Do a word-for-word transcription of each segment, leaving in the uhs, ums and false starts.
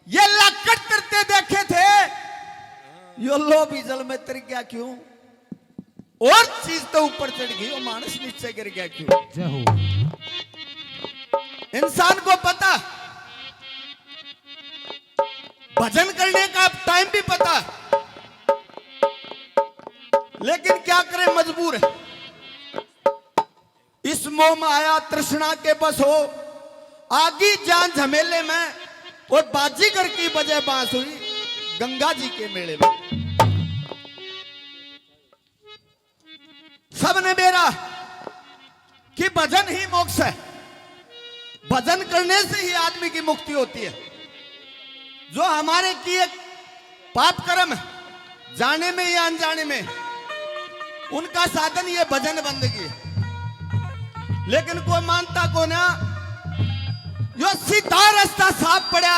ये लाकड़ तरते देखे थे, यो लोभी जल में तर गया क्यों? और चीज तो ऊपर चढ़ गई, वो मानस नीचे गिर गया क्यों? जय हो। इंसान को पता, भजन करने का टाइम भी पता, लेकिन क्या करें, मजबूर है। इस मोह माया तृष्णा के बस हो, आगी जान झमेले में, और बाजीगर की बजे बांसुरी गंगा जी के मेले में। सबने बेरा कि भजन ही मोक्ष है, भजन करने से ही आदमी की मुक्ति होती है। जो हमारे किए पाप कर्म जाने में या अनजाने में, उनका साधन ये भजन बंदगी है। लेकिन कोई मानता को ना, यो सीधा रास्ता साफ पड़ा,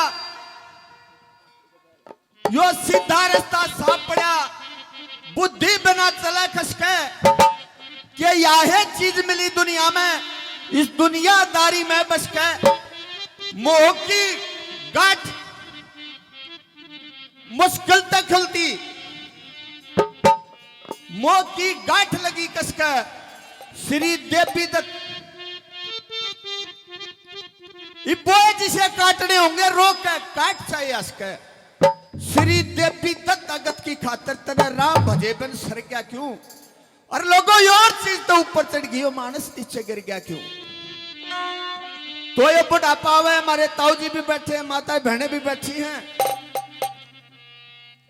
यो सीधा रास्ता साफ पड़ा, बुद्धि बिना चले खसके, के याहे चीज मिली दुनिया में, इस दुनियादारी में बस के, मोह की गांठ मुश्किल तै खुलती, मोह की गांठ लगी कसके। श्री देवी दत्त, इब्बो जिसे काटने होंगे, रोक के काट चाहे हंस के। श्री देवी दत्त अगत की खातर तने राम भजे बिन सरग्या क्यों? अरे लोगो, यो और चीज तो ऊपर चढ़ गई, यो मानस नीचे गिर गया क्यों? तो ये बुढ़ापा आवे, हमारे ताऊ जी भी बैठे हैं, माता बहनें भी बैठी हैं।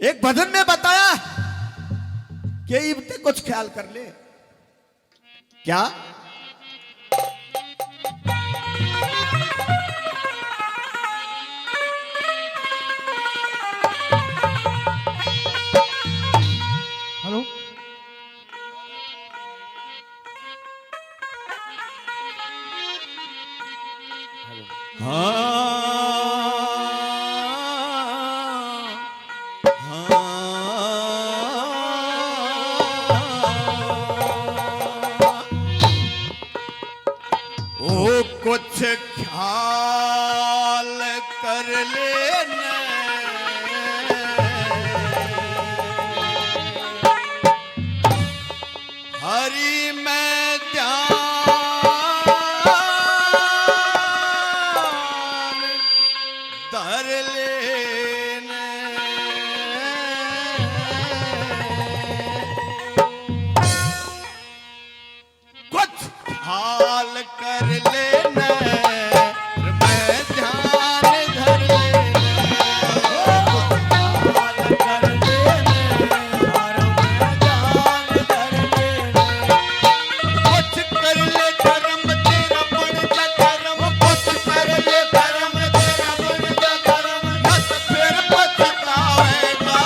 एक भजन में बताया कि इब ते कुछ ख्याल कर ले। क्या? हेलो। हाँ, हाँ। ओ कुछ ख्याल कर लेने, हरि में ध्यान धर लेने। कुछ हाल कर लेने, मैं ध्यान धर लेने। कुछ हाल कर लेने, और मैं ध्यान धर लेने। कुछ कर ले धर्म तेरा बन जा धर्म, कुछ कर ले धर्म तेरा बन जा धर्म, या तो फिर पछतावेगा।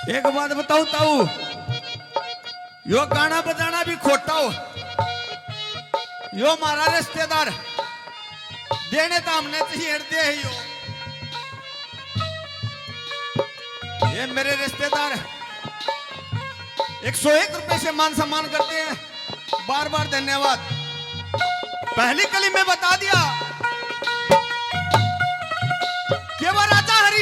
एक बात बताऊं ताऊ, यो गाना बजाना भी खोटा हो, यो हमारा रिश्तेदार देने तो हमने चाहिए दे ही हो। ये मेरे रिश्तेदार एक सौ एक रुपए से मान सम्मान करते हैं, बार बार धन्यवाद। पहली कली में बता दिया कि वो राजा हरि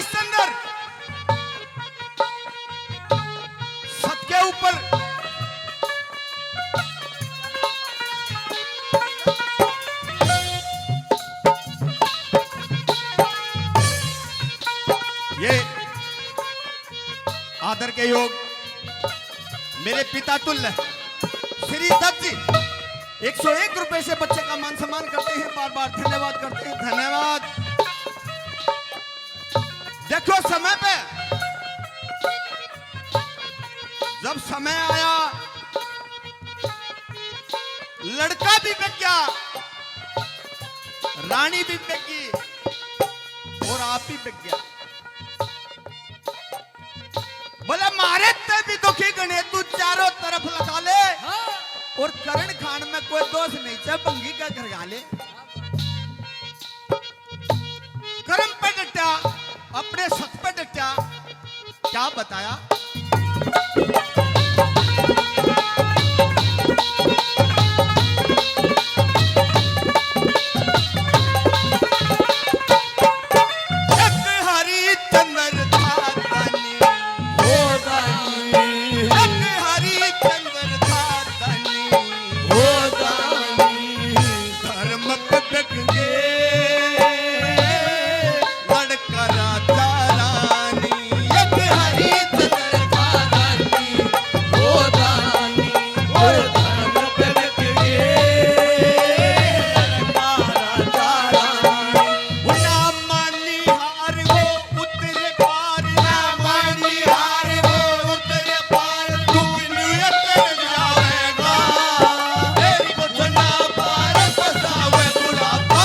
ये आदर के योग मेरे पिता तुल्य श्री दत्त जी एक सौ एक रुपए से बच्चे का मान सम्मान करते हैं, बार बार धन्यवाद करते हैं, धन्यवाद। देखो समय पे, जब समय आया, लड़का भी बिक गया, रानी भी बिक गई और आप भी बिक गया। बोले, "म्हारे ते भी दुखी गणे तू चारों तरफ लगा ले।" हाँ। और करण खान में कोई दोष नहीं, चाहे भंगी का घर गा ले। कर्म पे डटा, अपने सत पे डटा, क्या बताया? एक हरिचंद्र था दानी, हो दानी। एक हरिचंद्र था दानी, हो दानी। धर्म पे बिक गए लड़का राजा रानी। एक हरिचंद्र था दानी, हो दानी। और धर्म पे बिक गए लड़का राजा रानी। उना मानी हार वो उतरे पार, ना मानी हार वो उतरे पार। तू नियत जावेगा, तेरी को ना पार फसावे बुढ़ापा।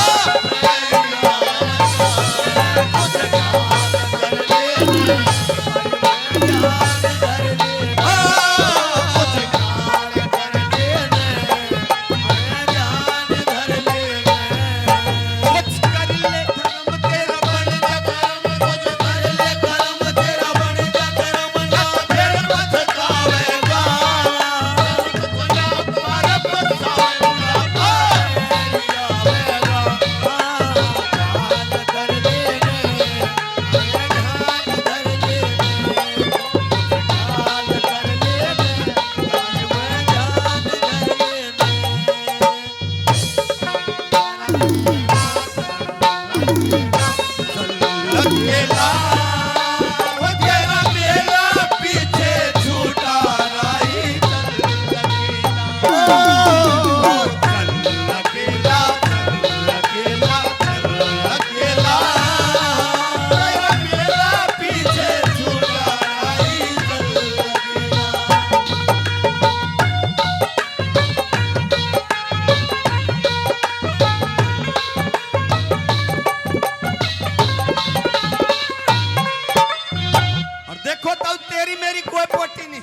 और देखो, तब तेरी मेरी कोई पोटी नहीं,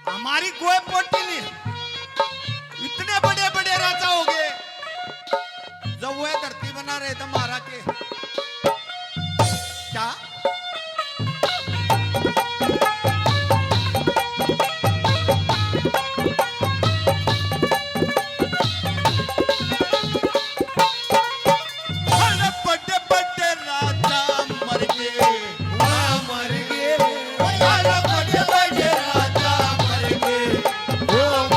हमारी कोई पोटी नहीं। इतने बड़े बड़े राजा हो गए, जब वह धरती बना रहे थे, मारा के क्या? अरे बड़े बड़े राजा मर गए, हाँ, मर गए। अरे बड़े बड़े राजा मर गए, वो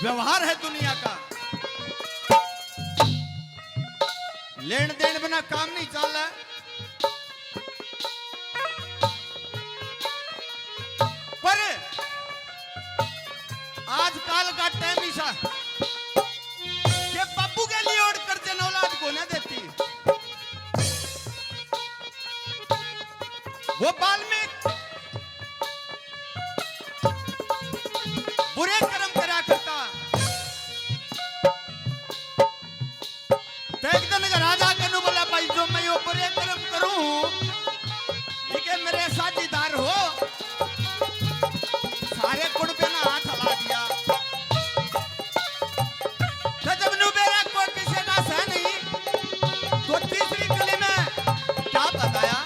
व्यवहार है दुनिया का। लेन देन बिना काम नहीं चाले। पर आजकल का टाइम ऐसा, ये बाबू के लिए ओढ़ कर जन औलाद को ना देती। वो बाल्मीक बुरे कर्म करा करता। तो एक दिन के राजा के नु बोला, "भाई, जो मैं यो बुरे कर्म करूं, इके मेरे साझीदार हो।" सारे कुणबे ने हाथ हला दिया। तो जब नु बेरा कोई किसी का सह नहीं, तो तीसरी कली में क्या बताया?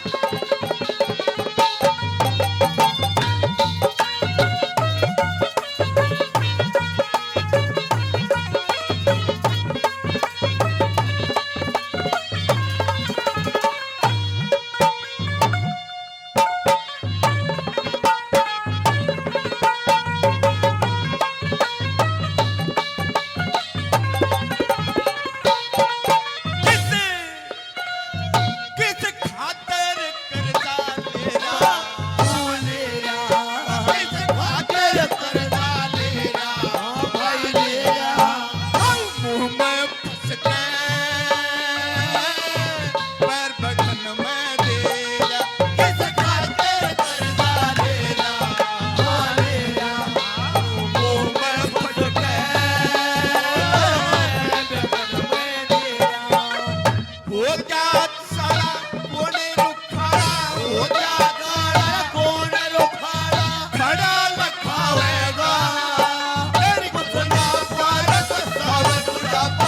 किस खातर कर्जा ले रहा, ले रहा, किस खातर कर्जा ले रहा, भाई ले रहा। मुंह में फंस के पैर बखन में दे रहा, किस खातर कर्जा ले रहा, ले रहा। मुंह में फंस के पैर बखन में दे रहा। हो जा सारा कोने रुखाड़ा, हो जा सारा कोने रुखाड़ा, खड़ा लखावेगा। तेरी कुछ ना पारत सावन बुढ़ापा।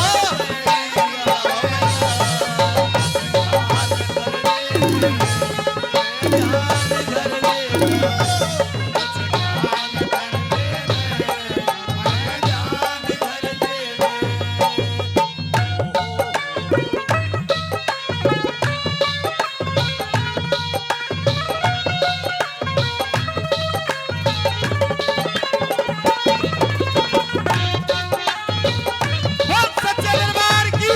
बोल सच्चे दरबार की।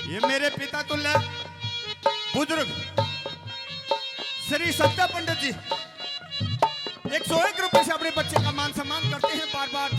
ये मेरे पिता तुल्य बुजुर्ग श्री सत्या पंडित जी एक सौ एक रुपए से अपने बच्चे का मान सम्मान करते हैं। बार बार